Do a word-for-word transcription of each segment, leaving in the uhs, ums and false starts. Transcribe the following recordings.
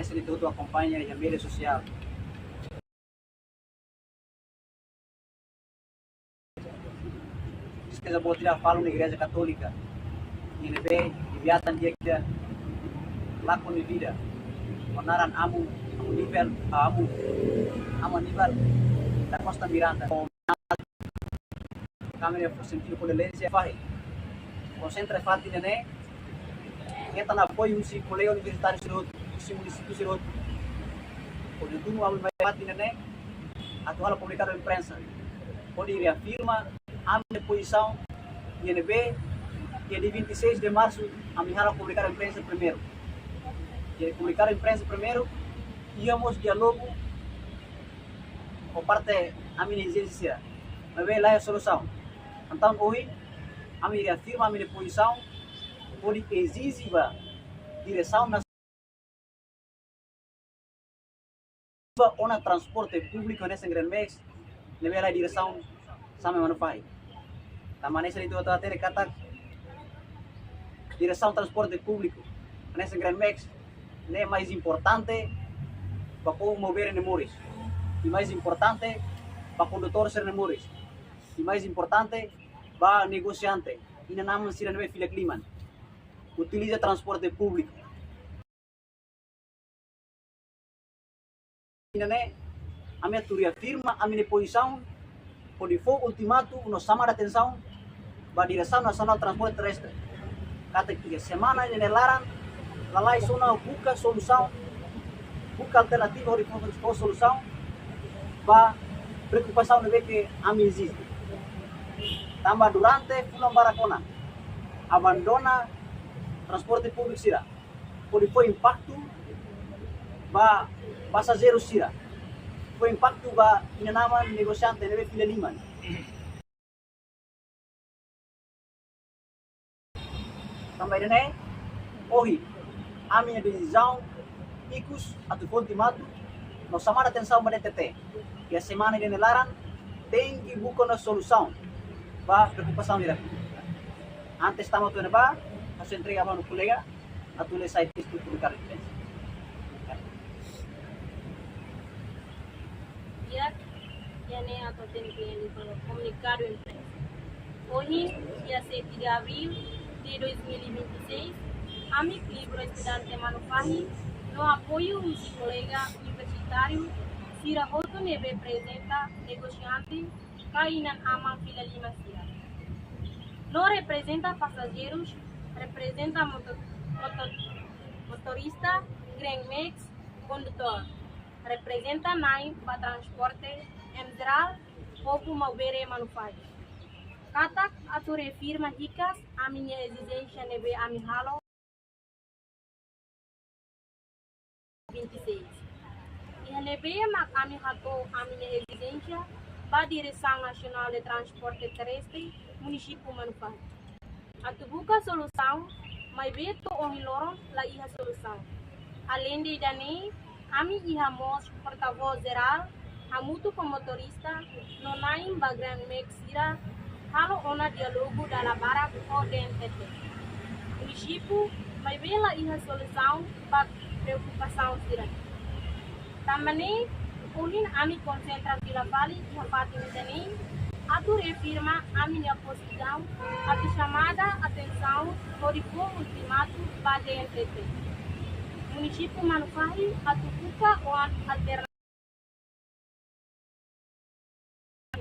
Ese de todo akompaña iha média sosiál. Despeza boot ida falun Igreja Katólika, iha ne'ebé Leviatan di'ak ida lakon nia vida ho naran Amu, Amu Aníbal, ah, Amu, Amu Aníbal da Costa Miranda. Kamu ne'e fó sentidu kondolénsia fahe. Konsentra fatin ne'e, hetan apoiu husi kolega universitáriu sira hotu, husi munisípiu sira hotu. Hodi tun ami mai fatin ne'e, atu halo komunikadu imprensa. Hodi reafirma ami-nia pozisaun, iha ne'ebé, iha dia vinte e seis de março, ami halo komunikadu imprensa primeiru. Iha komunikadu imprensa primeiru, iha mós diálogu ho parte ami-nia ezijénsia sira. Maibé laiha solusaun. Entaun ohin, ami reafirma ami-nia pozisaun, hodi ezije ba diresaun nasionál ba ona transporte públiku hanesan Green Max, ne'ebé laiha diresaun Same Manufahi. Tanba hanesan ita hotu hatene katak diresaun transporte públiku hanesan Green Max ne'e mais importante ba povu maubere nia moris, i mais importante ba kondutór sira-nia moris, i mais importante ba negosiante, inan-aman sira ne'ebé fila liman, utiliza transporte públiku. Ida-ne'e, ami atu reafirma ami-nia pozisaun, hodi fó ultimatu no xamada atensaun ba Diresaun Nasionál Transporte Terrestre katak iha semana ida-ne'e laran, lalais ona buka solusaun, buka alternativa hodi fó, fó solusaun ba preokupasaun ne'ebé ke ami eziste. Tanba durante fulan barak ona, abandona transporte públiku sira, hodi fó impaktu ba pasajeiru sira, fó impaktu ba inan-aman negosiante ne'ebé fila liman. Tanba ida-ne'e, ohin, ami-nia desizaun ikus atu fó ultimatu no xamada atensaun ba D N T T, iha semana ida-ne'e laran tenke buka ona solusaun ba preokupasaun sira. Antes tama to'o ne'ebá, ha'u sei entrega ba ha'u-nia kolega atu lee sai testu komunikadu imprensa. Di'ak, ida-ne'e atu tenke liu komunikadu imprensa. Ohin, dia sete de abril de dois mil e vinte e seis, ami klibur estudante Manufahi no apoiu husi kolega universitáriu sira hotu ne'ebé reprezenta negosiante ka inan-aman fila liman sira. No reprezenta pasajeirus, reprezenta moto-, moto-, motorista, Green Max, kondutór, reprezenta na'in ba transporte em jerál, povu maubere Manufahi. Katak atu reafirma hikas ami-nia ezijénsia ne'ebé ami halo vinte e seis. Iha ne'ebé mak ami hato'o ami-nia ezijénsia ba Diresaun Nasionál de Transporte Terrestre, Munisípiu Manufahi, atu buka solusaun, maibé to'o ohin loron la iha solusaun. Aleinde ida-ne'e, ami iha mós portavós jerál, hamutuk ho motorista, no na'in ba Green Max sira, halo ona diálogu dala barak ho D N T T. Munisípiu, maibé la iha solusaun ba preokupasaun sira. Tanba ne'e, ohin ami konsentra fila fali iha fatin ida-ne'e, atu reafirma ami-nia pozisaun, atu xamada atensaun hodi fó ultimatu ba D N T T. Munisípiu Manufahi atu buka ona alternativa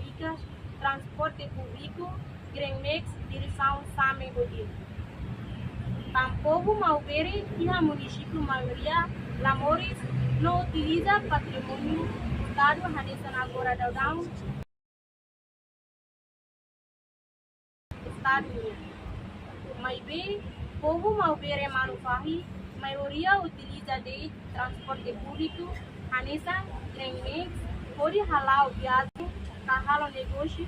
hikas transporte públiku, Green Max, diresaun Same ho Dili. Tan povu maubere iha munisípiu maioria la moris no utiliza patrimóniu Estadu hanesan agora daudaun Estadu nian. Maibé, povu maubere Manufahi, maioria utiliza de'it transporte públiku, hanesan Green Max, hodi hala'o viajen, ka halo negósiu,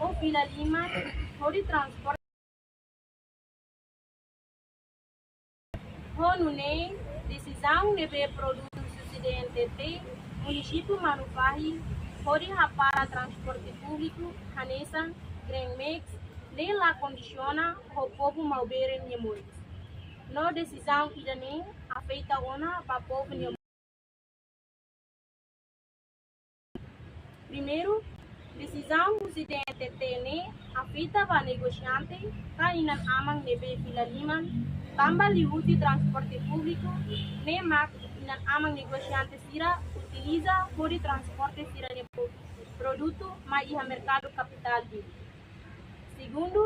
ou fila liman, hodi transporte. Ho nune'e, desizaun ne'ebé produtu husi D N T T, Munisípiu Manufahi, hodi hapara transporte públiku, hanesan Green Max, ne'e la kondisiona ho povu maubere nia moris. No desizaun ida-ne'e afeta ona ba povu nia Primeiru, desizaun husi D N T T ne'e afeta ba negosiante ka inan-aman ne'ebé fila liman tanba liuhusi transporte públiku, ne'e mak inan-aman negosiante sira utiliza hodi transporta sira-nia pro-, produtu mai iha merkadu kapitál Dili. Segundu,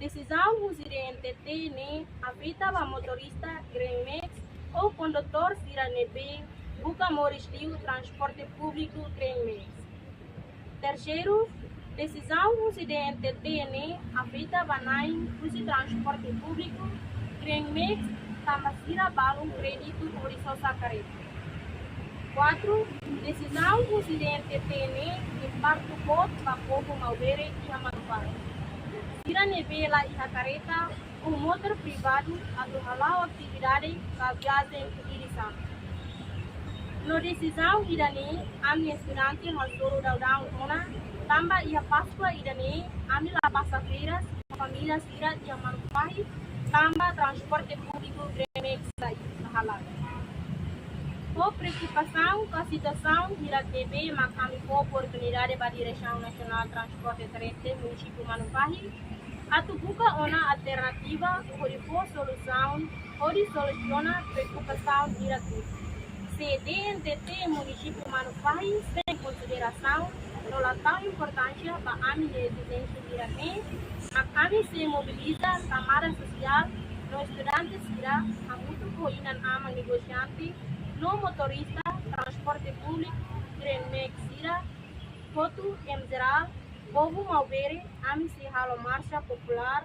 desizaun husi D N T T ne'e afeta ba motorista Greenmax ou kondutór sira ne'ebé buka moris liu transporte públiku Greenmax. Terseiru, desizaun husi D N T T ne'e afeta ba na'in husi transporte públiku Greenmax tanba sira balun kréditu hodi sosa karreta. Kuatru, desizaun husi D N T T ne'e impaktu boot ba povu Maubere iha Manufahi. Sira ne'ebé la iha karreta ou motór privadu atu hala'o atividade ka viajen ida-idak. No desizaun ida-ne'e, ami estudante hasoru daudaun ona, tanba iha Páskua ida-ne'e, ami la pasa férias, família sira iha Manufahi, tanba transporte públiku Greenmax la iha, la hala'o. Ho preokupasaun ho situasaun hirak ne'ebé mak ami fó oportunidade ba Diresaun Nasionál Transporte Terrestre Munisípiu Manufahi atu buka ona alternativa hodi fó solusaun, hodi solusiona preokupasaun hirak ne'e. Se D N T T Munisípiu Manufahi sei konsiderasaun no la tau importánsia ba ami-nia ezijénsia hirak ne'e, mak ami sei mobiliza kamada sosiál no estudante sira hamutuk ho inan-aman negosiante no motorista transporte públiku Greenmax sira, hotu em jerál, povu Maubere, ami sei halo marxa populár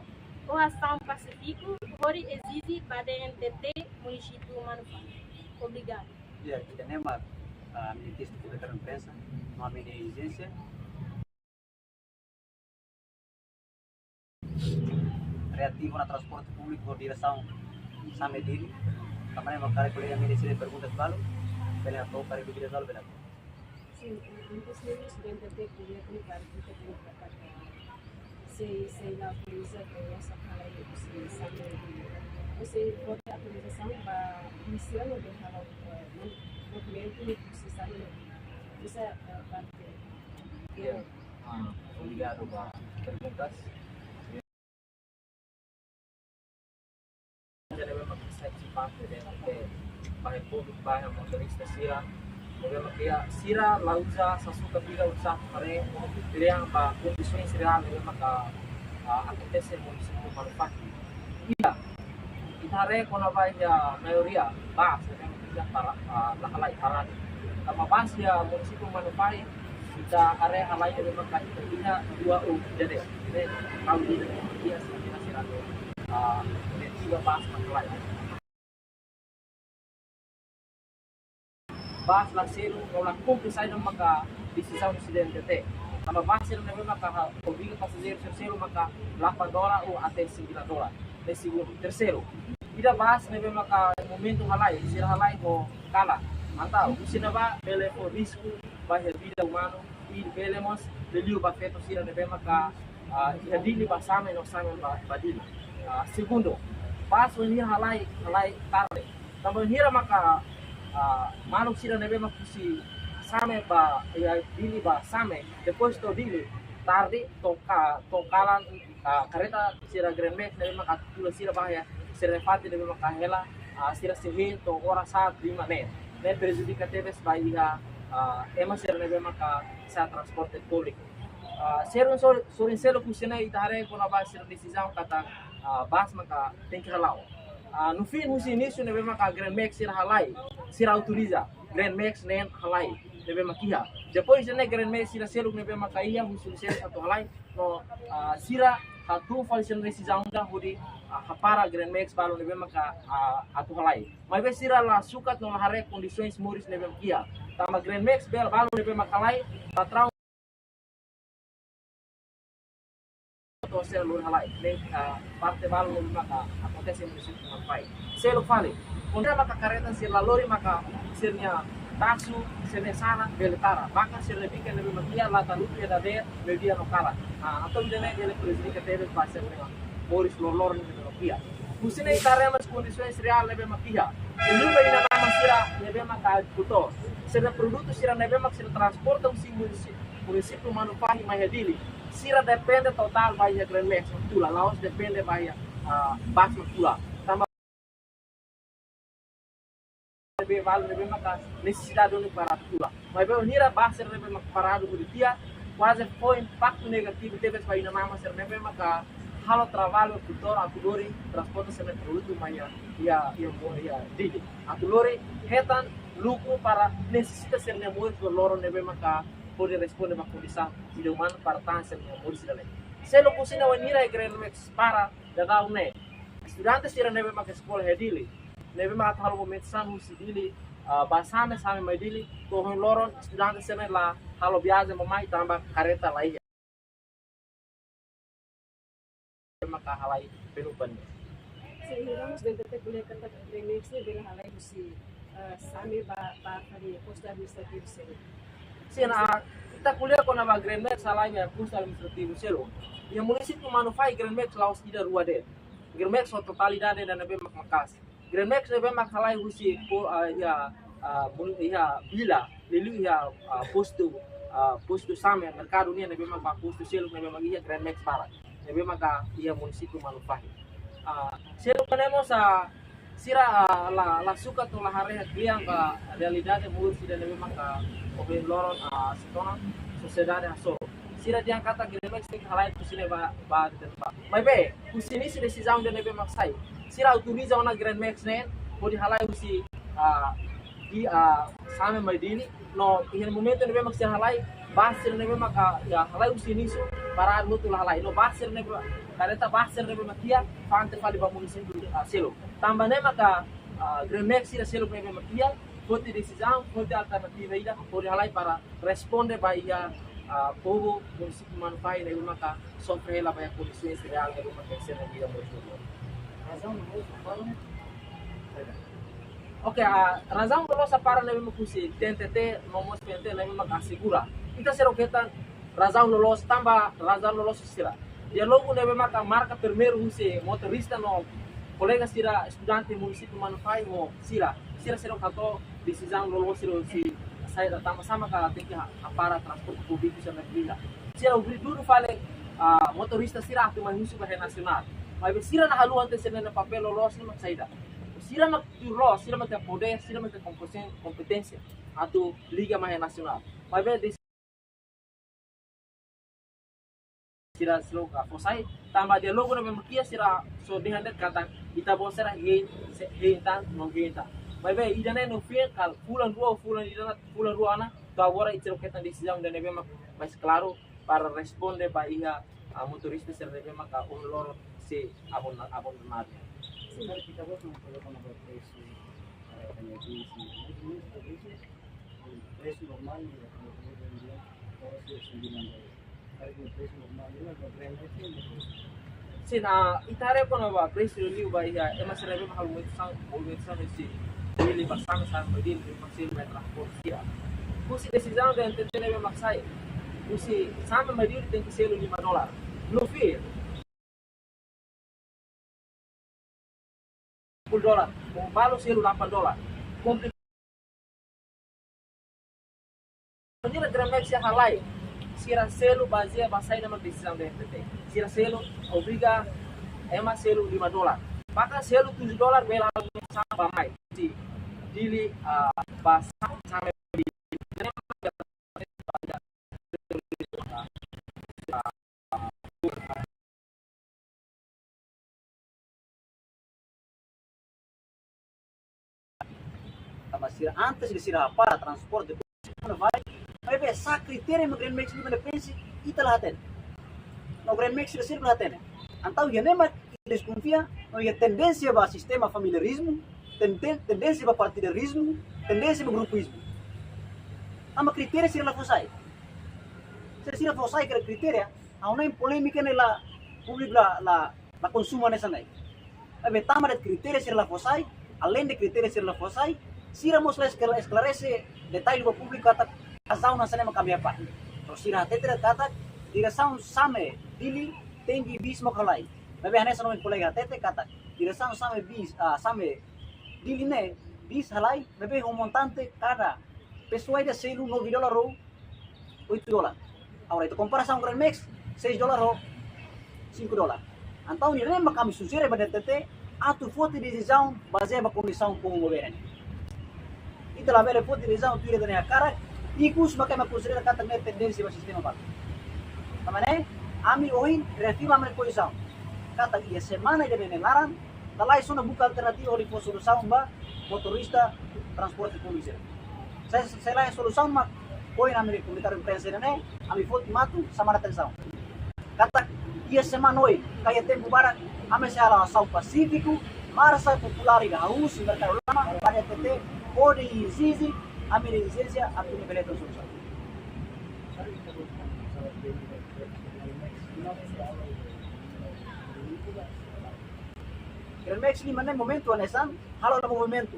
ou asaun pasífiku hodi ezije ba D N T T Munisípiu Manufahi. Obrigadu. Ya, ida-ne'e mak, ah, ami-nia testu komunikadu imprensa, no ami-nia ezijénsia. Reativa ona transporte públiku ho diresaun Same Dili. Tanba ne'e mak karik kolega ami-nia sira perguntas balu, bele hato'o, karik dúvidas balu, bele hato'o. Sin, eh, antes ne'e estudante de governu para kita tem que pagar. Se, se la autoriza que ya se acaba de, se, se, se pode autorizasaun ba inisial de halo, eh, movimentu de se sale, esa, eh, parte. Ya. Ah, obrigadu ba perguntas. Jadi memang satisfaksi de ke bahe públiku, bahe motorista sira, memang ke sira la uza sasuka pira uza haree, pilihan ba kondisaun reál memang ka, ah, akontese munisípiu Manufahi. Ida, ita haree kona-ba iha maioria bus ne'ebé mak iha para, ah, la halai parada. Tanba bus iha munisípiu Manufahi, ita haree halai ne'ebé mak iha dua ou ida de'it. Ne'e, kalau di Indonesia sira, sira, ah, ne'e tiga bus mak halai. Bus la selu, no la kumpre saida maka desizaun husi D N T T. Tanba bus sira ne'ebé maka ha-, obriga pasajeiru sira selu maka delapan dolar ou até sembilan dolar. Ne'e segundu. Terseiru, ida bus ne'ebé maka momentu halai, sira halai ho kalan. Entaun, husi ne'ebá bele fó risku ba iha vida umanu, i bele mós liuliu ba feto sira ne'ebé maka, ah, iha Dili ba Same no Same ba, ba Dili. Ah, segundu, bus wainhira halai, halai tarde. Tanba wainhira maka, ah, maluk sira ne'ebé mak husi Same ba, iha Dili ba Same, depois to'o Dili, tarde, to'o ka-, to'o kalan, ah, karreta sira Greenmax ne'ebé maka tula sira ba iha, sira-nia fatin ne'ebé maka hela, ah, sira sei hein to'o oras haat lima ne'e. Ne'e prejudika tebes ba iha, ah, ema sira ne'ebé maka sa'e transporte públiku. Ah, sira so-, sorin seluk husi ne'e ita haree kona-ba sira desizaun katak, ah, bus maka tenke hala'o. Ah, no fim husi inísiu ne'ebé maka Greenmax sira halai, sira autoriza Greenmax neen halai ne'ebé maka iha. Depois de ne'e Greenmax sira seluk ne'ebé maka iha husi lisensa atu halai, no, ah, sira hatún fali sira desizaun ida hodi, ah, hapara Greenmax balu ne'ebé maka, ah, atu halai. Maibé sira la sukat no la haree kondisaun moris ne'ebé maka iha. Tanba Greenmax bel-, balu ne'ebé maka halai, patraun to'o sira lori halai. Ne'e, ah, parte balu ne'ebé maka akontese iha munisípiu Manufahi. Seluk fali, kuandu maka karreta sira la lori maka sira-nia taxu, sira-nia sanak bele tara. Bahkan sira-nia bikan ne'ebé maka iha la taluku iha dadeer, meiudia no kalan. Ah, entaun ida-ne'e bele prejudika tebes ba sira-nia moris loroloron ne'ebé maka iha. Husi ne'e ita haree mós kondisaun reál ne'ebé maka iha. Liuliu ba inan-aman sira ne'ebé maka agrikultór. Sira-nia produtu sira ne'ebé maka sira transporta husi munisípiu, munisípiu Manufahi mai iha Dili, sira depende totál ba iha Greenmax mak tula, la'ós depende ba iha, ah, bus mak tula. Tanba ne'ebé balu ne'ebé maka nesesidade duni para tula. Maibé bainhira bus sira ne'ebé maka paradu hodi tiha, kuaze fó impaktu negativu tebes ba inan-aman sira ne'ebé maka halo traballu atu tor, atu lori transporte sira-nia produtu mai iha, iha, iha, iha Dili. Atu lori hetan lukru para nesesita sira-nia moris loroloron ne'ebé maka hodi responde ba kondisaun ida umanu para tahan sira-nia moris ida-ne'e. Seluk husi ne'e, bainhira Greenmax para daudaun ne'e, estudante sira ne'ebé maka eskola iha Dili, ne'ebé maka halo movimentasaun husi Dili, ah, ba Same, Same mai Dili, to'o ohin loron estudante sira-ne'e la halo viajen bá-mai tanba kareta laiha. Maka halai penumpang. Sin, irmãos, DNTT ko'alia katak Greenmax ne'e bele halai husi, eh, Same ba, ba fali postu administrativu seluk. Sin, ah, ita ko'alia kona-ba Greenmax halai iha postu administrativu seluk. Iha munisípiu Manufahi Greenmax la'ós ida, rua de'it. Greenmax ho totalidade ida ne'ebé mak maka'as. Greenmax ne'ebé mak halai husi po-, ah, iha, ah, mun-, iha vila, liuliu iha, ah, postu, ah, postu Same, merkadu nian ne'ebé mak ba postu seluk ne'ebé mak iha Greenmax barak. Ne'ebé maka iha munisípiu Manufahi. Ah, seluk ne'e mós, ah, sira, ah, la, la suka to'o la haree kle'an ba realidade moris ida ne'ebé maka ohin loron, ah, se torna sosiedade hasoru. Sira dehan katak Greenmax tenke halai husi ne'e ba, ba, ba. Maibé, husi inísiu desizaun ida ne'ebé mak sai, sira autoriza ona Greenmax ne'e hodi halai husi, ah, i, ah, Same mai Dili, no iha momentu ne'ebé mak sira halai, bus sira ne'ebé maka, ah, iha halai husi inísiu, paradu hotu la halai. No bus sira ne'ebé, kareta bus sira ne'ebé mak tiha, fa'an tiha fali ba munisípiu, ah, seluk. Tanba ne'e maka, ah, Greenmax sira seluk ne'ebé mak tiha, foti desizaun, foti alternativa ida, hodi halai para responde ba iha, ah, povu munisípiu Manufahi ne'ebé maka sofre hela ba iha kondisoens reál ne'ebé maka sira-nia vida moris loroloron. Razaun loloos mak fó? Oke, ah, razaun loloos mak fó ne'ebé mak husi TNTT no mós PNTL ne'ebé maka asegura. Ita seidauk hetan razaun loloos, tanba razaun loloos sira. Diálogu ne'ebé maka marka primeiru husi motorista no kolega sira estudante munisípiu Manufahi ho sira. Sira seidauk hato'o desizaun loloos sira husi saida, tanba sá maka tenke ha-, hapara transporte públiku sira-nia fila. Sira obriga dudu fali, ah, motorista sira atu mai husu ba iha nasionál. Maibé sira la haluha tiha sira-nia papél loloos ne'e mak saida. Sira mak tuir loos, sira mak iha podér, sira mak iha komposen-, kompeténsia atu liga mai iha nasionál. Maibé sira seidauk fó sai, tanba diálogu ne'ebé mak iha sira só dehan de'it katak ita-boot sira hein, se-, hein tan, no hein tan. Maibé ida-ne'e no fim, kala fulan rua, fulan ida, fulan rua ona, to'o agora ita seidauk hetan desizaun ida ne'ebé mak mais klaru para responde ba iha, ah, motorista sira ne'ebé maka ohin loron sei abon-, abandonadu. Sin. Ita-boot mak koloka ona ba presu, eh, enerjia, sin. Presu normál, presu normál, presu normál. Sin, ah, ita haree kona-ba presu liu ba iha ema sira ne'ebé mak halo movimentasaun, movimentasaun husi Dili ba Same, Same ba Dili, mak sira mai transporte sira. Husi desizaun ida TNTT ne'ebé mak sai, husi Same mai Dili tenke selu lima dolar. No fim, sepuluh dolar, balu selu delapan dolar. Kompli-, bainhira Greenmax sira halai, sira selu bazeia ba saida mak desizaun TNTT. Sira selu obriga ema selu lima dolar. Maka selu tujuh dolar bele halo movimentasaun bá-mai. Husi Dili, ah, ba Sa-, Same. Tanba sira antes de sira hapara transporte, maibé sá kritéria mak Greenmax liu ba ne'e pensi, ita la hatene. No Greenmax sira seluk la hatene. Entaun iha ne'e mak deskonfia, no iha tendénsia ba sistema familiarizmu, ten-, ten-, tendénsia ba partidarizmu, tendénsia ba grupizmu. Tanba kritéria sira la fó sai. Se sira fó sai kritéria, ha'u hanoin polémika ne'e la, públiku la, la, la konsumu hanesan ne'e. Maibé tanba de'it kritéria sira la fó sai, além de kritéria sira la fó sai, sira mós la eskla-, esklarese detalle ba públiku katak razaun hanesan ne'e mak ami hapara. Entaun sira hatete de'it katak diresaun Same Dili tenke bis mak halai. Maibé hanesan ha'u-nia kolega hatete katak diresaun Same bis, ah, Same Dili ne'e bis halai, maibé ho montante kada pesoa ida selu nove dolar ou oito dolar. Agora, ita komparasaun Greenmax, seis dolar ho cinco dolar. Entaun, ne'e mak ami sujere ba D N T T, atu foti desizaun bazeia ba kondisaun povu Maubere. Ita labele foti desizaun tuir ita-nia hakarak, ikus mak ema konsidera katak ne'e tendénsia ba sistema balu. Tanba ne'e, ami ohin reafirma ami-nia pozisaun. Katak iha semana ida-ne'e nia laran, lalais ona buka alternativa hodi fó solusaun ba motorista transporte públiku sira. Se, se laiha solusaun mak, poin ami-nia komunikadu imprensa ne'e, ami foti matu, xama atensaun. Katak iha semana oin, ka iha tempu badak, ami sei halo asaun pasífiku, marsa populár ida hahú husi Merkadu Lama, ba D N T T, hodi ezije, ami-nia ezijénsia atu nia bele hetan solusaun. Greenmax lima ne'e momentu hanesan, halo ona movimentu.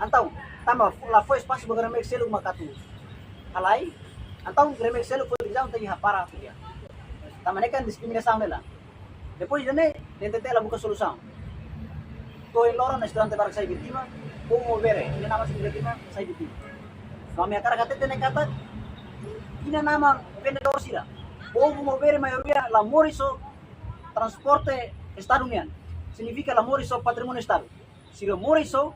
Entaun, tanba la fó espasu ba Greenmax seluk mak atu halai. Entaun, Greenmax seluk foti desizaun tenke hapara atu iha. Tanba ne'e kan diskriminasaun ne'e lae. Depois de ne'e, D N T T la buka solusaun. To'o ohin loron estudante barak sai vítima, povu Maubere, iha naman sira vítima, sai vítima. No ami hakarak hatete ne'e katak, iha naman vendedór sira. Povu Maubere maioria la moris ho transporte Estadu nian. Signifika la moris ho patrimóniu Estadu. Sira moris ho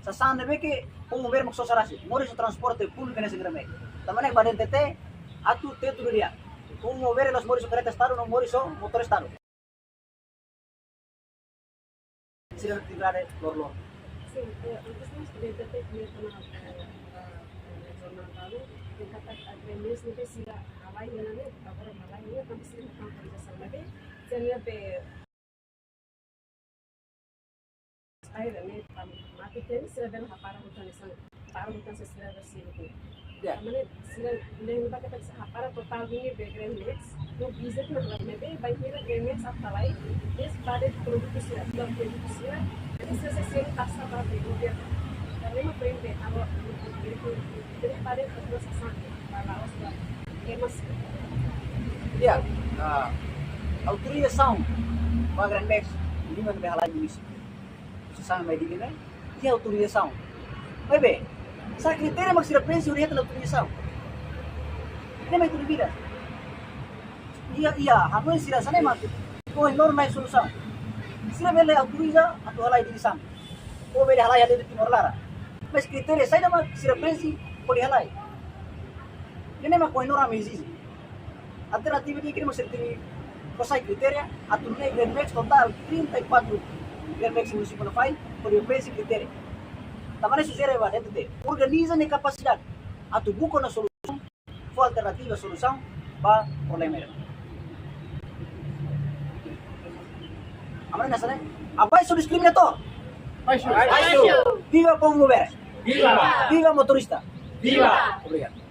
sasán ne'ebé ke povu Maubere mak sosa rasik. Moris ho transporte públiku ne'e sira meke. Tanba ne'e ba D N T T atu tetu dulu dia. Povu Maubere la'ós moris ho kareta Estadu, no moris ho motór Estadu. Sira atividade loroloron. Sin, eh, antes nós podemos ter que tomar, eh, eh, jornal balu, tem que estar a três meses, não precisa, a vai, não, não, agora a vai, não, não precisa, não precisa, não precisa, não precisa, Ai, ne'e, tam-, mate temi sira bele hapara hotu hanesan, para hotu hanesan sira bele sira hotu. Ya. Tanba ne'e sira ne'e ba kata sira hapara totál ne'e be Greenmax, no bizet na la ne'ebé, bainhira Greenmax atu halai, des ba de produtu sira, ba produtu sira, jadi sira sei selu taxa ba be governu. Tanba ne'e mak prende, alo, jadi ba de produtu sira, ba la'ós ba, eh, mas. Ya, ah, autorizasaun ba Greenmax, lima ne'ebé halai munisípiu. Sasán mai Dili ne'e, iha autorizasaun. Maibé, sá kritéria mak sira prenxe hodi hetan autorizasaun? Ne'e mak ita dúvida. Iha, iha, hanoin sira hanesan ne'e mak, ohin loron la iha solusaun. Sira bele autoriza atu halai Dili sá. Ou bele halai iha Timor laran. Mas kritéria saida mak sira prenxe hodi halai? Ne'e mak ohin loron ami ezije. Alternativa ida-ne'e mak sira tenke fó sai kritéria, atu nune'e Greenmax totál trinta e quatro Greenmax munisípiu Nafain, hodi prenxe kritéria. Tanba ne'e sujere ba D N T T, organiza nia kapasidade atu buka ona solusaun, fó alternativa solusaun ba problema ida. Amarga hanesan ne'e, abaixo diskriminadór. Abaixo. Abaixo. Viva povu Maubere. Viva. Viva motorista. Viva. Obrigadu.